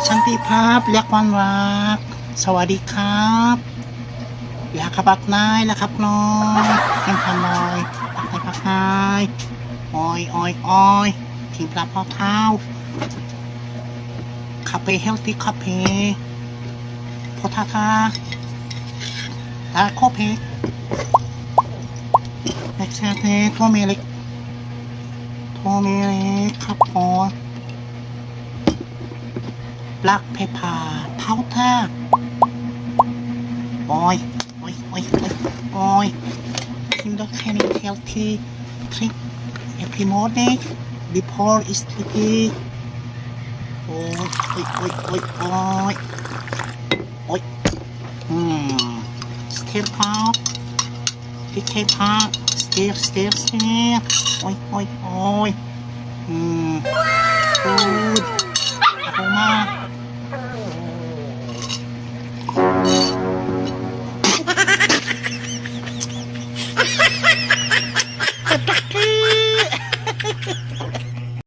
สันติภาพและความรัก สวัสดีครับลาครับนายละครับน้องยังทำลอยพักนายพักนายอ้อยอ้อยอ้อยทีมปลาพอเท้าคาเฟ่เฮลตี้คาเฟ่พอทาทาตาโคเพเล็กแซ่เททั่วเมลิกทั่วเมลิกครับพอ black pepper powder. โอ้ยโอ้ยโอ้ยโอ้ยโอ้ย Kinder can healthy drink every morning before sleeping. โอ้ยโอ้ยโอ้ยโอ้ยโอ้ยโอ้ยอืม Stir pot ที่เคพา stir, stir, stir. โอ้ยโอ้ยโอ้ยอืม Good อโรมา